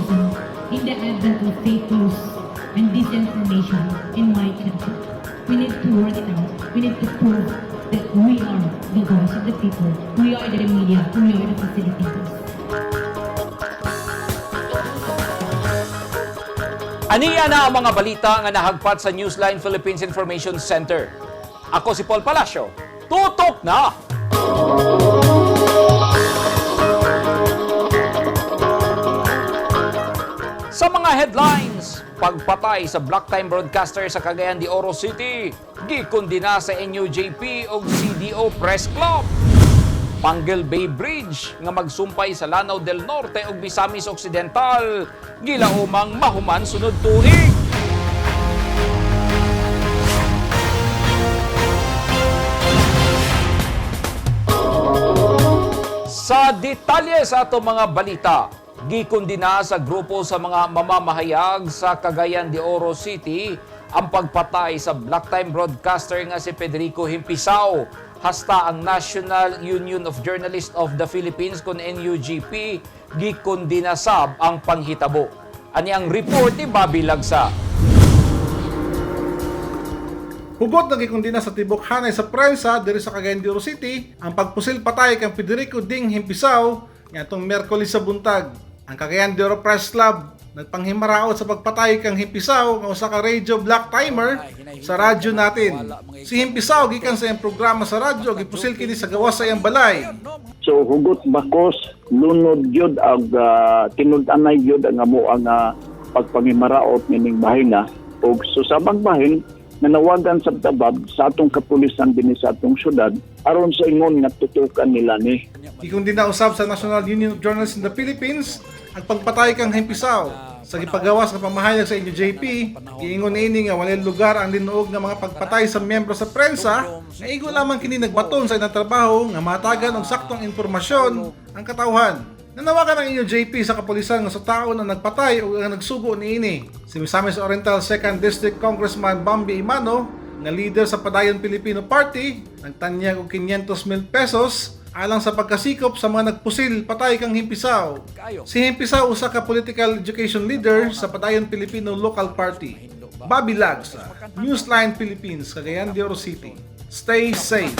journalism in the advent of fake news and disinformation in my country. We need to work it out. We need to prove that we are the voice of the people. We are the media. We are the facilitators. Aniya na ang mga balita nga nahagpat sa Newsline Philippines Information Center. Ako si Paul Palacio. Tutok na! Sa mga headlines, pagpatay sa Black Time broadcaster sa Cagayan de Oro City, gikundina sa NUJP ug CDO Press Club. Panguil Bay Bridge nga magsumpay sa Lanao del Norte ug Misamis Occidental, gilaumang mahuman sunod tuig. Sa detalye sa ato mga balita, gikundina sa grupo sa mga mamamahayag sa Cagayan de Oro City ang pagpatay sa Black Time broadcaster nga si Federico Himpisao. Hasta ang National Union of Journalists of the Philippines kon NUGP gikundina sab ang panghitabo. Ani ang report ni Bobby Lagsa. Hugot na gikundina sa tibok hanay sa prensa diri sa Cagayan de Oro City ang pagpusil patay kang Federico Ding Himpisao ngadtong Miyerkules sa buntag. Ang Cagayan de Oro Press Club nagpanghimaraot sa pagpatay kang Himpisao nga usa ka radio black timer sa radyo natin. Si Himpisao gikan sa iyang programa sa radyo, gipusil kini sa gawas sa iyang balay. So hugot bakos lunod gyud ag tinud-anay gyud ang amo ang pagpangimaraot nining bahina ug susabang bahin nanawagan sa tabab sa atong kapulisan dinhi sa atong syudad aron sa ingon nga tutukan nila ni. Gikundina usab sa National Union of Journalists in the Philippines ang pagpatay kang Himpisao. Sa gipagawas nga pamahayag sa NUJP, giingon niini nga walay lugar ang linuog nga mga pagpatay sa miyembro sa prensa nga igo lamang kini nagbaton sa ilang trabaho nga matagan og saktong impormasyon ang katawhan. Nanawagan ang NUJP sa kapulisan nga sa tao na nagpatay o ang nagsugo niini. Si Misamis Oriental 2nd District Congressman Bambi Imano nga leader sa Padayon Filipino Party nagtanyag og 500 mil pesos alang sa pagkasikop sa mga nagpusil patay kang Himpisao. Si Himpisao usa ka political education leader sa Padayon Filipino Local Party. Bobby Lagsa, Newsline Philippines, Cagayan de Oro City. Stay safe.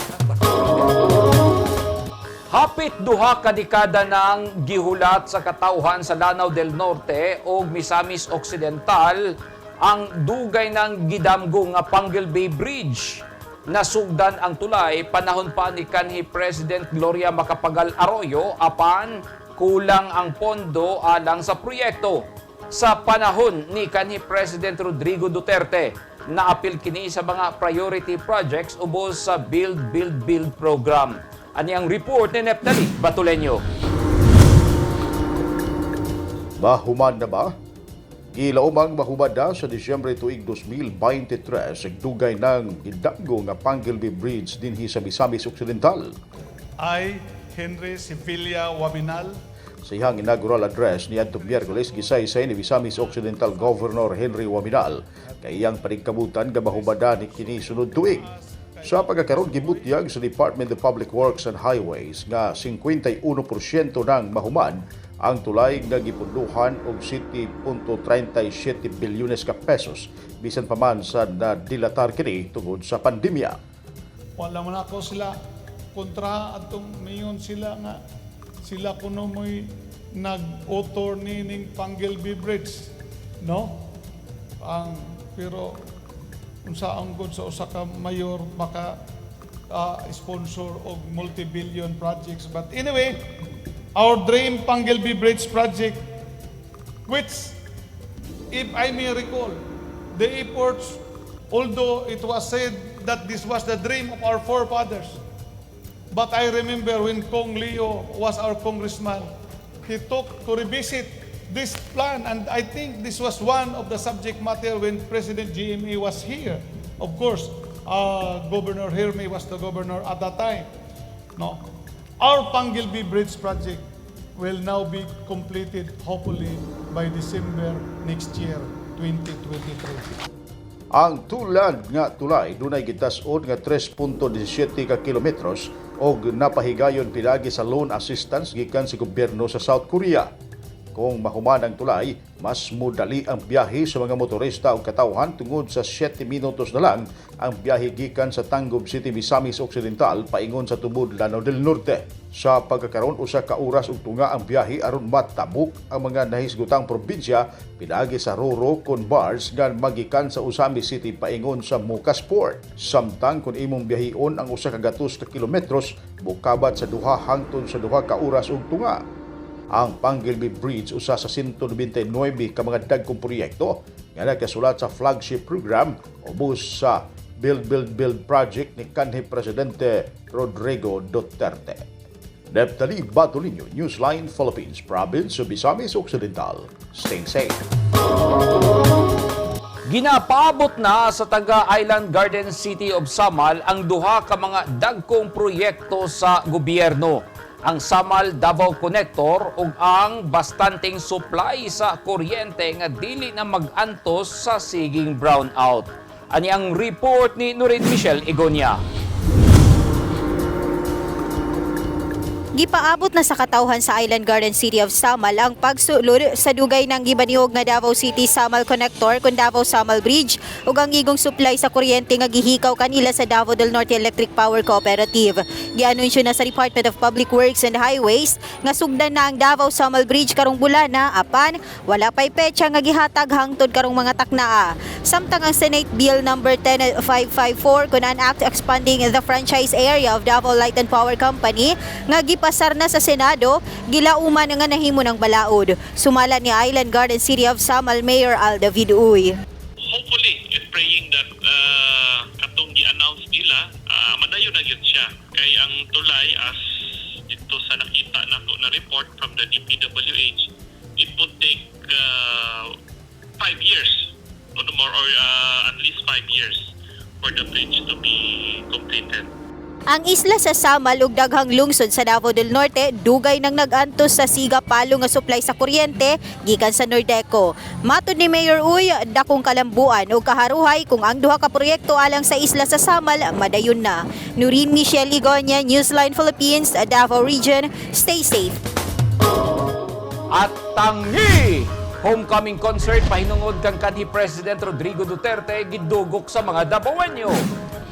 Hapit duha ka dekada nang gihulat sa katawhan sa Lanao del Norte o Misamis Occidental ang dugay ng gidamgo nga Panguil Bay Bridge. Nasugdan ang tulay panahon pa ni kanhi President Gloria Macapagal Arroyo apan kulang ang pondo alang sa proyekto. Sa panahon ni kanhi President Rodrigo Duterte, naapil kini sa mga priority projects ubos sa Build Build Build program. Ani ang report ni Neptali Batuleño. Mahuman na ba? Gilaumang mahumad na sa Disyembre tuig 2023 ang dugay ng gidamgo nga Panguil Bay Bridge dinhi sa Misamis Occidental. I, Henry Sevilla Waminal, Sa iyang inaugural address ni adtong Miyerkules, gisaysay ni Misamis Occidental Governor Henry Waminal kay iyang paningkamutan nga mahumada ni kini sunod tuig. Sa pagkakaroon gibutyag sa Department of Public Works and Highways nga 51% ng mahuman ang tulay nga gipunduhan og 7.37 bilyones ka pesos bisan pa man sa nadilatar kini tungod sa pandemya. Wala man ako sila kontra atong mayon sila nga sila kuno mo'y nag-author ni ning Panguil Bay Bridge, no? Ang pero unsa ang good sa usa ka mayor maka sponsor og multi-billion projects? But anyway, our dream Panguil Bay Bridge project, which, if I may recall the efforts, although it was said that this was the dream of our forefathers, but I remember when Kong Leo was our congressman, he took to revisit this plan, and I think this was one of the subject matter when President GMA was here. Of course, Governor Hermie was the governor at that time. No, our Panguil Bay Bridge project will now be completed hopefully by December next year, 2023. Ang tulad nga tulay dunay gitas-on nga 3.17 ka kilometros og napahigayon pinagi sa loan assistance gikan sa gobyerno sa South Korea. Kung mahuman ang tulay, mas mudali ang biyahe sa mga motorista ug katawhan tungod sa 7 minutos na lang ang biyahe gikan sa Tangub City, Misamis Occidental paingon sa Tubod, Lanao del Norte. Sa pagkakaroon usa ka oras ug tunga ang biyahe aron matabok ang mga nahisgutang probinsya pinaagi sa Roro kon bars nga magikan sa Ozamiz City paingon sa Mukas Port. Samtang kung imong biyahon ang 100 ka kilometros, mukabat sa 2 hangtod sa 2 ka oras ug tunga. Ang Panguil Bay Bridge usa sa 199 ka mga dagkong proyekto nga nakasulat sa flagship program ubos sa Build Build Build project ni kanhi Presidente Rodrigo Duterte. Neptali Batulinho, Newsline Philippines, Province of Misamis Occidental. Stay safe. Ginapaabot na sa taga Island Garden City of Samal ang duha ka mga dagkong proyekto sa gobyerno. Ang Samal Davao Connector ug ang bastanteng supply sa kuryente nga dili na mag-antos sa siging brownout. Ani ang report ni Nurin Michelle Igonia. Gipaabot na sa katawhan sa Island Garden City of Samal ang pagsulod sa dugay ng gibanihog nga Davao City Samal Connector kun Davao Samal Bridge ug ang igong supply sa kuryente nga gihikaw kanila sa Davao del Norte Electric Power Cooperative. Gianunsyo na sa Department of Public Works and Highways nga sugdan na ang Davao Samal Bridge karong bulana, apan wala pay petsa nga gihatag hangtod karong mga taknaa. Samtang ang Senate Bill number 10554 kun an act expanding the franchise area of Davao Light and Power Company nga gipasar na sa Senado, gilauman nga nahimo ng balaod. Sumala ni Island Garden City of Samal Mayor Al David Uy. Hopefully and praying that katong gi-announce nila, madayon na gyud siya kay ang tulay, as dito sa nakita nako na report from the DPWH, it would take 5 years or more or at least 5 years for the bridge to be completed. Ang isla sa Samal ug daghang lungsod sa Davao del Norte dugay nang nag-antos sa siga palo nga supply sa kuryente gikan sa Nordeco. Matod ni Mayor Uy, dakong kalambuan ug kaharuhay kung ang duha ka proyekto alang sa isla sa Samal madayon na. Nurin Michelle Ligonia, Newsline Philippines, Davao Region. Stay safe. At tangi! Homecoming concert pahinungod kang kanhi President Rodrigo Duterte gidugok sa mga Dabawenyo.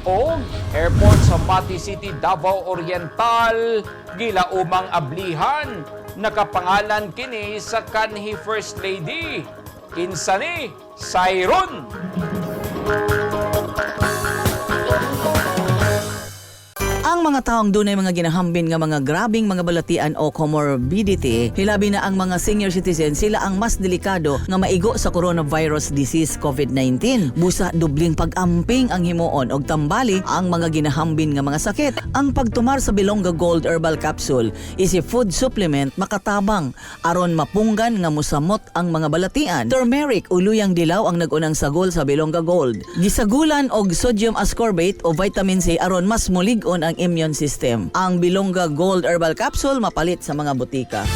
O airport sa Mati City, Davao Oriental, gilaumang ablihan. Nakapangalan kini sa kanhi First Lady. Kinsa ni? Sayron! Ang mga taong dunay mga ginahambin nga mga grabing mga balatian o comorbidity, hilabi na ang mga senior citizen, sila ang mas delikado nga maigo sa coronavirus disease COVID-19. Busa dubling pag-amping ang himuon og tambali ang mga ginahambin nga mga sakit. Ang pagtumar sa Bilongga Gold Herbal Capsule is a food supplement makatabang aron mapunggan nga musamot ang mga balatian. Turmeric o luyang dilaw ang nag-unang sagol sa Bilongga Gold. Gisagulan og sodium ascorbate o vitamin C aron mas mulig-on ang immune system. Ang Bilongga Gold Herbal Capsule mapalit sa mga botika.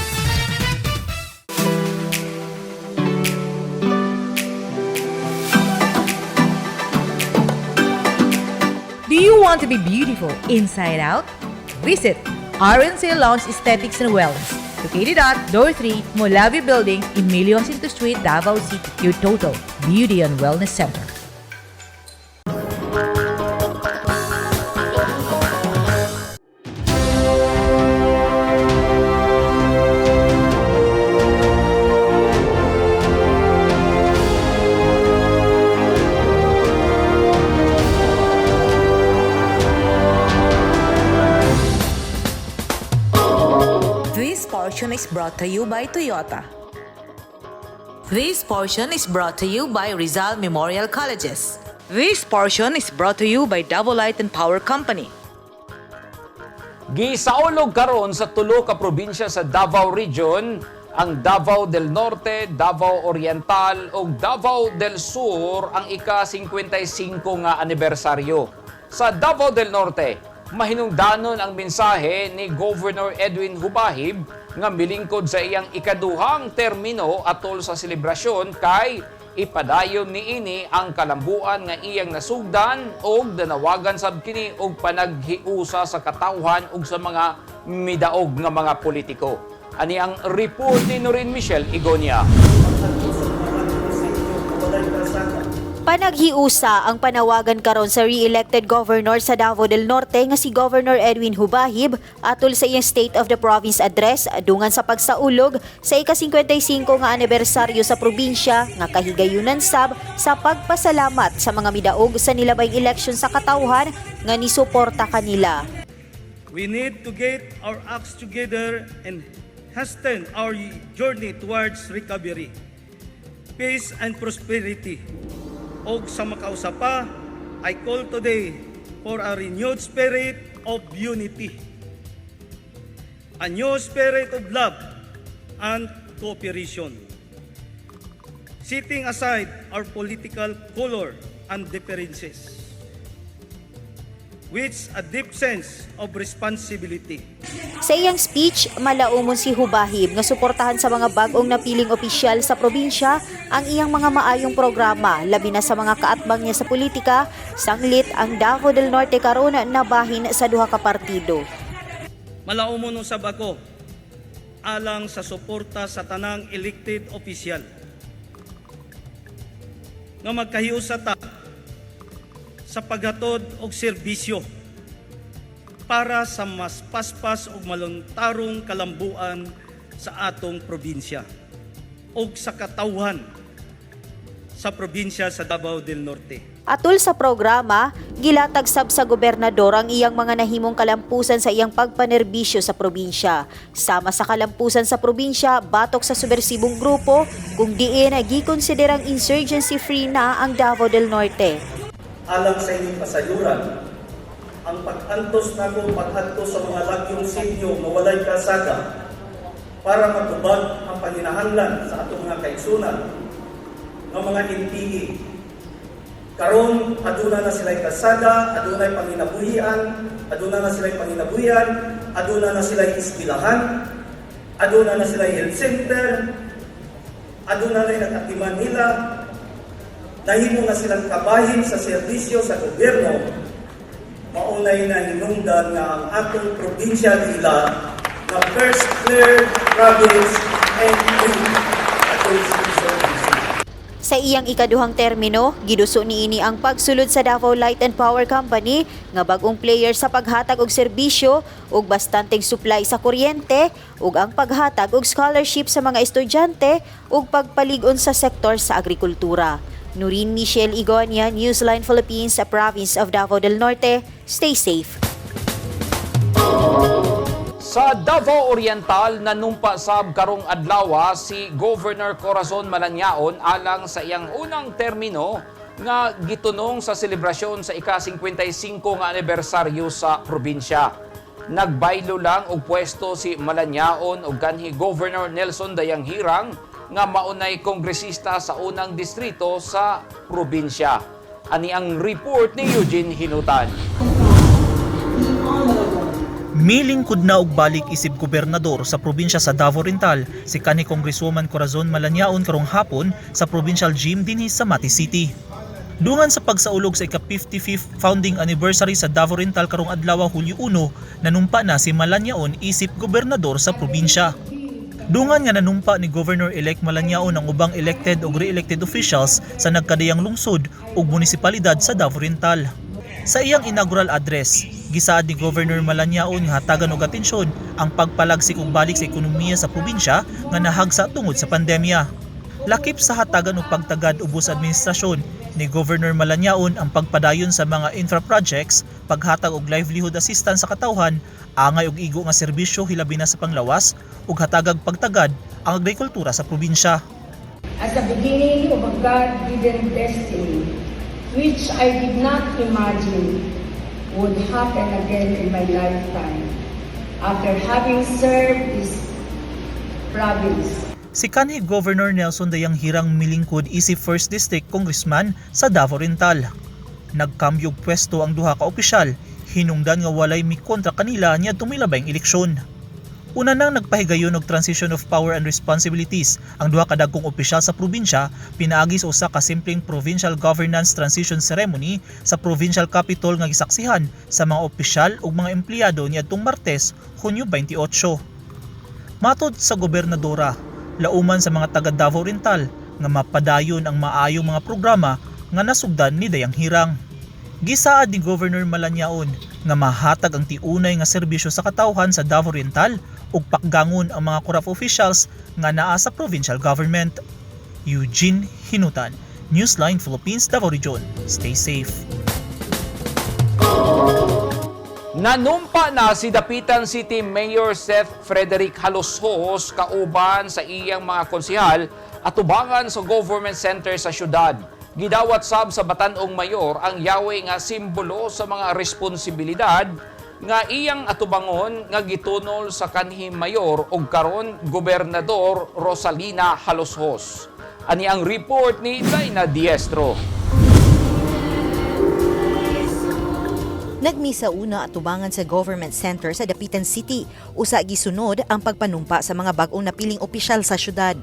Do you want to be beautiful inside out? Visit RNC Lounge Aesthetics and Wellness, located at Door 3, Molavi Building, Emilio Jacinto Street, Davao City. Your total beauty and wellness center. This portion is brought to you by Toyota. This portion is brought to you by Rizal Memorial Colleges. This portion is brought to you by Davao Light and Power Company. Gisaulog karon sa tulo ka probinsya sa Davao Region, ang Davao del Norte, Davao Oriental ug Davao del Sur ang ika-55 nga anibersaryo. Sa Davao del Norte, mahinungdanon ang mensahe ni Governor Edwin Hubahib nga milingkod sa iyang ikaduhang termino atol sa selebrasyon kay ipadayon niini ang kalambuan nga iyang nasugdan og danawagan sab kini og panaghiusa sa katawhan ug sa mga midaog nga mga politiko. Ani ang report ni Noreen Michelle Igonia. Panaghiusa ang panawagan karon sa re-elected governor sa Davao del Norte nga si Governor Edwin Hubahib atol sa iyang State of the Province Address dungan sa pagsaulog sa ika-55 nga anibersaryo sa probinsya nga kahigayunan sab sa pagpasalamat sa mga midaog sa nilabayng eleksyon sa katawhan nga nisuporta kanila. We need to get our acts together and hasten our journey towards recovery, peace and prosperity. Og sa makausa pa, I call today for a renewed spirit of unity, a new spirit of love and cooperation, setting aside our political color and differences with a deep sense of responsibility. Sa iyang speech, malaumon si Hubahib nga suportahan sa mga bag-ong napiling opisyal sa probinsya ang iyang mga maayong programa, labi na sa mga kaatbang niya sa politika, sanglit ang Davao del Norte karon nabahin sa duha ka partido. Malaumon usab ako alang sa suporta sa tanang elected official nga magkahiusa ta sa paghatod og serbisyo para sa mas paspas ug maluntarong kalambuan sa atong probinsya ug sa katawhan sa probinsya sa Davao del Norte. Atol sa programa, gilatag sab sa gobernador ang iyang mga nahimong kalampusan sa iyang pagpanerbisyo sa probinsya. Sama sa kalampusan sa probinsya, batok sa subversibong grupo, kung diin gikonsiderang insurgency free na ang Davao del Norte. Alang sa inyong kasayuran, ang pag-antos nako pag-antos sa mga lagyong sityo nga walay kalsada para matubag ang panginahanglan sa atong mga kaigsunan nga mga NPA. Karon aduna na sila'y kalsada, adunay panginabuhian, aduna na sila'y panginabuhian, aduna na sila'y eskwelahan, aduna na sila'y health center, aduna na nag-atiman nila, nahimo na silang kabahin sa serbisyo sa gobyerno, maunay na hinungdan nga ang atong probinsya nila na first clear province and free against insurgency. Sa iyang ikaduhang termino, giduso niini ang pagsulod sa Davao Light and Power Company nga bag-ong player sa paghatag og serbisyo ug bastanteng supply sa kuryente ug ang paghatag og scholarship sa mga estudyante ug pagpalig-on sa sektor sa agrikultura. Noreen Michelle Igonia, Newsline Philippines, sa province of Davao del Norte. Stay safe. Sa Davao Oriental, nanumpa sab karong adlaw si Governor Corazon Malanyaon alang sa iyang unang termino nga gitunong sa selebrasyon sa ika-55 nga anibersaryo sa probinsya. Nagbaylo lang og pwesto si Malanyaon og kanhi Governor Nelson Dayanghirang nga maunay kongresista sa unang distrito sa probinsya. Ani ang report ni Eugene Hinutan. Milingkod na og balik isip gobernador sa probinsya sa Davao Oriental si kanhi Congresswoman Corazon Malanyaon karong hapon sa Provincial Gym dinhi sa Mati City. Dungan sa pagsaulog sa ika-55th founding anniversary sa Davao Oriental karong adlaw, Hulyo 1, nanumpa na si Malanyaon isip gobernador sa probinsya. Dungan nga nanumpa ni Governor-elect Malanyaon ang ubang elected ug re-elected officials sa nagkadiyang lungsod ug munisipalidad sa Davao Oriental. Sa iyang inaugural address, gisaad ni Governor Malanyaon nga hatagan og atensyon ang pagpalagsik ug balik sa ekonomiya sa probinsya nga nahagsa tungod sa pandemya. Lakip sa hatagan og pagtagad ubos administrasyon ni Governor Malanyaon ang pagpadayon sa mga infra projects, paghatag og livelihood assistance sa katawhan, angay og igo nga serbisyo hilabi na sa panglawas ug hatagag pagtagad ang agrikultura sa probinsya. As the beginning of a God-given destiny, which I did not imagine would happen again in my lifetime, after having served this province. Si kanhi Governor Nelson Dayanghirang milingkod isip 1st District Congressman sa Davao Oriental. Nagkambyo og pwesto ang duha ka opisyal, hinungdan nga walay mikontra kanila niadtong milabayng eleksyon. Una nang nagpahigayon og transition of power and responsibilities ang duha ka dagkong opisyal sa probinsya pinaagi sa usa ka simpleng provincial governance transition ceremony sa provincial capitol nga gisaksihan sa mga opisyal ug mga empleyado niadtong Martes, Hunyo 28. Matod sa gobernadora, lauman sa mga taga Davao Oriental nga mapadayon ang maayong mga programa nga nasugdan ni Dayanghirang. Gisaad ni Governor Malanyaon nga mahatag ang tiunay nga serbisyo sa katawhan sa Davao Oriental ug pakgangon ang mga corrupt officials nga naa sa provincial government. Eugene Hinutan, Newsline Philippines, Davao Region. Stay safe. Nanumpa na si Dapitan City Mayor Seth Frederick Jalosjos kauban sa iyang mga konsehal atubangan sa government center sa syudad. Gidawat sab sa batan-ong mayor ang yawe nga simbolo sa mga responsibilidad nga iyang atubangon nga gitunol sa kanhi mayor ug karon gobernador Rosalina Jalosjos. Ani ang report ni Daina Diestro. Nagmisa una atubangan sa Government Center sa Dapitan City. Usa gisunod ang pagpanumpa sa mga bag-ong napiling opisyal sa syudad.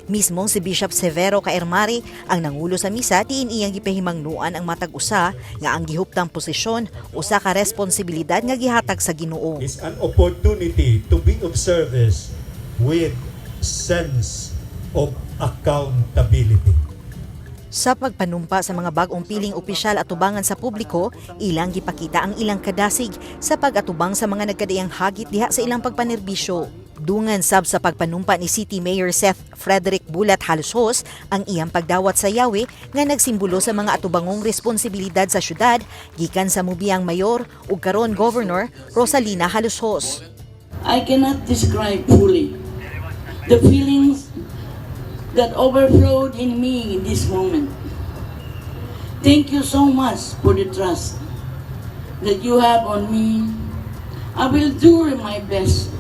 Mismong si Bishop Severo Caermari ang nangulo sa misa diin iyang gipahimangnuan ang matag usa nga ang gihuptang posisyon usa ka responsibilidad nga gihatag sa Ginoo. Is an opportunity to be of service with sense of accountability. Sa pagpanumpa sa mga bag-ong piling opisyal atubangan sa publiko, ilang gipakita ang ilang kadasig sa pag-atubang sa mga nagkadaiyang hagit diha sa ilang pagpanerbisyo. Dungan sab sa pagpanumpa ni City Mayor Seth Frederick Bulat Jalosjos ang iyang pagdawat sa yawe nga nagsimbolo sa mga atubangong responsibilidad sa syudad gikan sa mubiyang mayor ug karon Governor Rosalina Jalosjos. I cannot describe fully the feelings that overflowed in me in this moment. Thank you so much for the trust that you have on me. I will do my best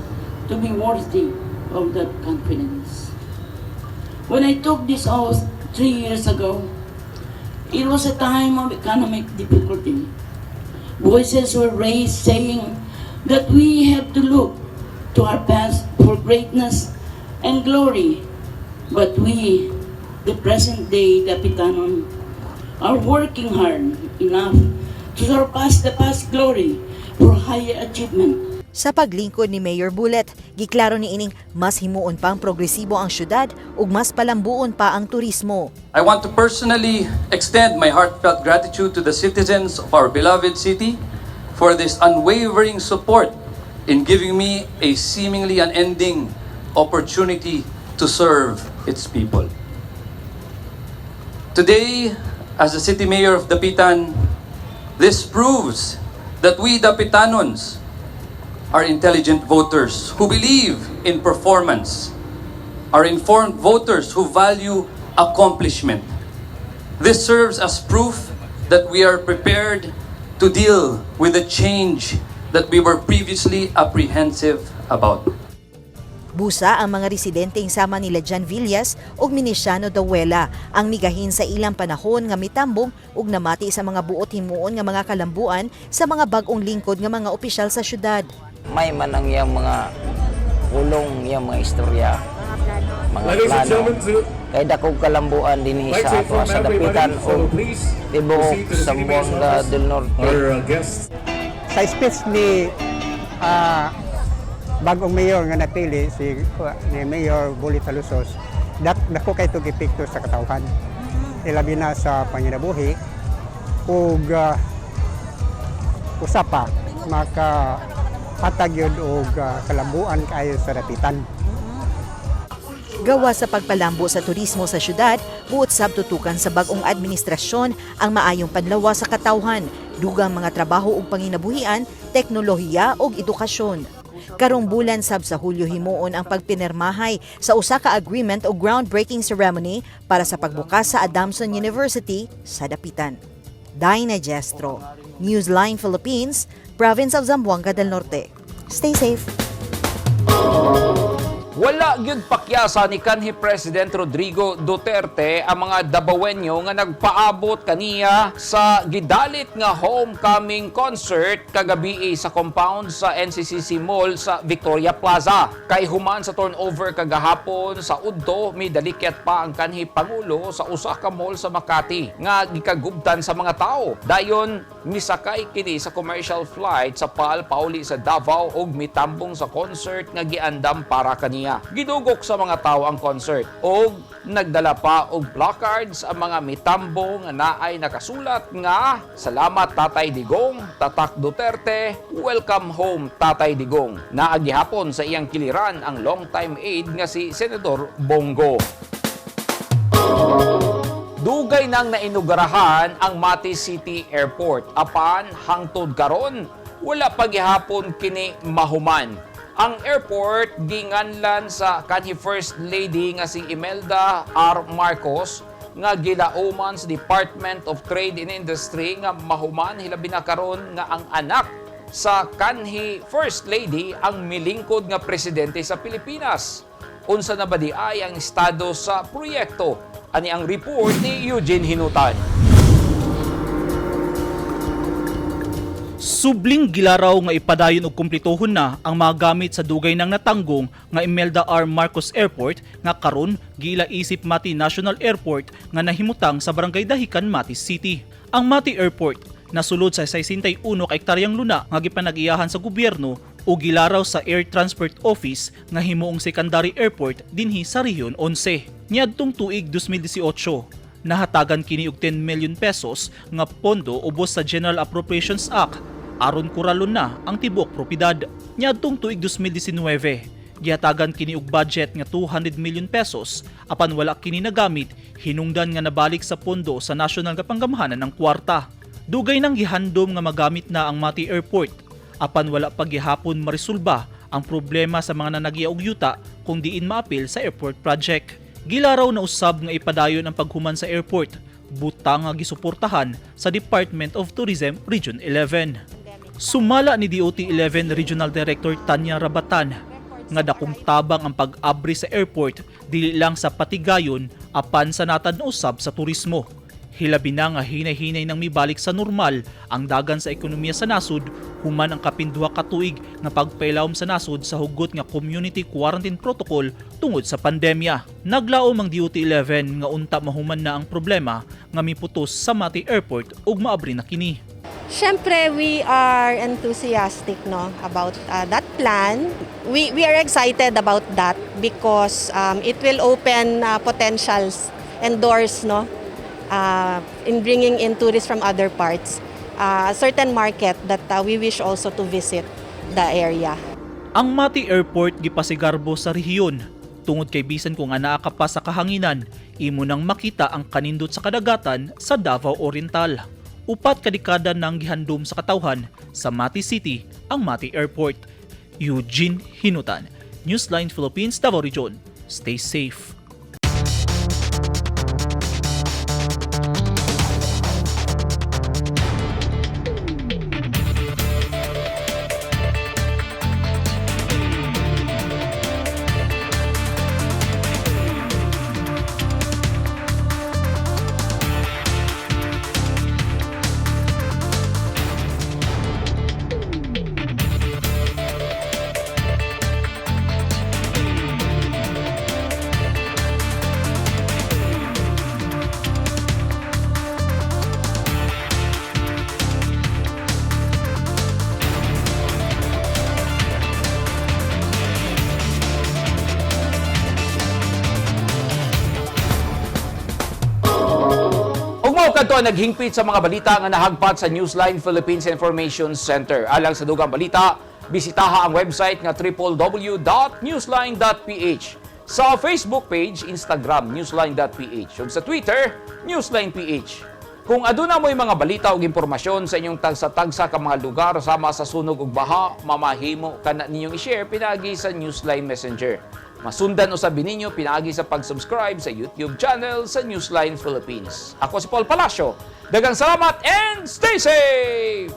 to be worthy of that confidence. When I took this oath 3 years ago, it was a time of economic difficulty. Voices were raised saying that we have to look to our past for greatness and glory. But we, the present day Dapitanon, are working hard enough to surpass the past glory for higher achievement. Sa paglingkod ni Mayor Bullet, giklaro ni ining mas himuon pang progresibo ang syudad ug mas palambuon pa ang turismo. I want to personally extend my heartfelt gratitude to the citizens of our beloved city for this unwavering support in giving me a seemingly unending opportunity to serve its people. Today, as the city mayor of Dapitan, this proves that we Dapitanons are intelligent voters who believe in performance, are informed voters who value accomplishment. This serves as proof that we are prepared to deal with the change that we were previously apprehensive about. Busa ang mga residenteng sama nila Jan Villas ug Minisiano Dahuela ang migahin sa ilang panahon nga mitambong ug namati sa mga buot himuon nga mga kalambuan sa mga bag-ong lingkod nga mga opisyal sa syudad. May man ang iyang mga pulong, iyang mga istorya, mga Ladies and plano. Gentlemen, Kay dakog kalambuan dinhi sa ato sa Dapitan o tibuok sa Zamboanga del Norte. Sa speech ni bagong mayor nga napili si ni Mayor Bullet Jalosjos, dako kay itong epekto sa katawhan. Ilabi na sa panginabuhi ug usa pa maka hatag yun og kalambuan kaayo sa Dapitan. Gawa sa pagpalambo sa turismo sa syudad, buot sab tutukan sa bag-ong administrasyon ang maayong panlawa sa katawhan, dugang mga trabaho ug panginabuhian, teknolohiya ug edukasyon. Karong bulan sab sa Hulyo himuon ang pagpinirmahay sa usa ka agreement o groundbreaking ceremony para sa pagbukas sa Adamson University sa Dapitan. Dinah Jestro, Newsline Philippines, Province of Zamboanga del Norte. Stay safe. Wala gyud pakyasa ni kanhi President Rodrigo Duterte ang mga Dabawenyo nga nagpaabot kaniya sa gidalit nga homecoming concert kagabi sa compound sa NCCC Mall sa Victoria Plaza. Kay human sa turnover kagahapon sa udto, midalikyat pa ang kanhi Pangulo sa usa ka mall sa Makati nga gikagubtan sa mga tao. Dayon Misakay kini sa commercial flight sa PAL pauli sa Davao ug mitambong sa concert nga giandam para kaniya. Gidugok sa mga tawo ang concert ug nagdala pa og placards ang mga mitambong nga naay nakasulat nga "Salamat Tatay Digong, Tatak Duterte, Welcome Home Tatay Digong." Naa gihapon sa iyang kiliran ang longtime aide nga si Senador Bong Go. Dugay nang nainugurahan ang Mati City Airport. Apan hangtod karon wala pa gihapon kini mahuman. Ang airport ginganlan sa kanhi First Lady nga si Imelda R. Marcos nga gilauman sa Department of Trade and Industry nga mahuman, hilabi na karon nga ang anak sa kanhi First Lady ang milingkod nga presidente sa Pilipinas. Unsa na ba diay ang estado sa proyekto? Ani ang report ni Eugene Hinutan. Subling gilaraw nga ipadayon og kumpletohon na ang mga gamit sa dugay nang natanggong nga Imelda R. Marcos Airport nga karon giila isip Mati National Airport nga nahimutang sa Barangay Dahican, Mati City. Ang Mati Airport nasulod sa 61 ka ektaryang luna nga gipanag-iyahan sa gobyerno o gilaraw sa Air Transport Office nga himuong secondary airport dinhi sa Rehiyon 11. Niadtong tuig 2018, nahatagan kini og 10 million pesos nga pondo ubos sa General Appropriations Act aron kuralon na ang tibuok propiedad. Niadtong tuig 2019, gihatagan kini og budget nga 200 million pesos apan wala kini nagamit hinungdan nga nabalik sa pondo sa nasyonal nga panggamhanan ng kwarta. Dugay nang gihandom nga magamit na ang Mati Airport apan wala pa gihapon maresolba ang problema sa mga nanagya og yuta kung diin maapil sa airport project. Gilaraw na usab nga ipadayon ang paghuman sa airport, butang nga gisuportahan sa Department of Tourism Region 11. Sumala ni DOT 11 Regional Director Tanya Rabatan nga dakong tabang ang pag-abri sa airport dili lang sa patigayon apan sa natad na usab sa turismo. Hilabi na nga hinay-hinay nang mibalik sa normal ang dagan sa ekonomiya sa nasod human ang kapin 2 ka tuig nga pagpailawom sa nasod sa hugot nga community quarantine protocol tungod sa pandemya. Naglaom ang DOT 11 nga unta mahuman na ang problema nga miputos sa Mati Airport ug maabri na kini. Siyempre, we are enthusiastic, no, about that plan. We are excited about that because it will open potentials and doors, no, in bringing in tourists from other parts, a certain market that we wish also to visit the area. Ang Mati Airport gipasigarbo sa rehiyon tungod kay bisan kung anaa ka pa sa kahanginan, imo nang makita ang kanindot sa kadagatan sa Davao Oriental. 4 ka dekada nang gihandom sa katawhan sa Mati City ang Mati Airport. Eugene Hinutan, Newsline Philippines, Davao Region. Stay safe. Ug mao kadto ang naghingpit sa mga balita nga nahagpat sa Newsline Philippines Information Center. Alang sa dugang balita, bisitaha ang website nga www.newsline.ph. Sa Facebook page, Instagram, newsline.ph. Ug sa Twitter, newsline.ph. Kung aduna mo'y mga balita ug impormasyon sa inyong tagsa-tagsa ka mga lugar sama sa sunog ug baha, mamahimo kana ninyong i-share pinaagi sa Newsline Messenger. Masundan usab ninyo pinaagi sa pag-subscribe sa YouTube channel sa Newsline Philippines. Ako si Paul Palacio. Daghang salamat and stay safe!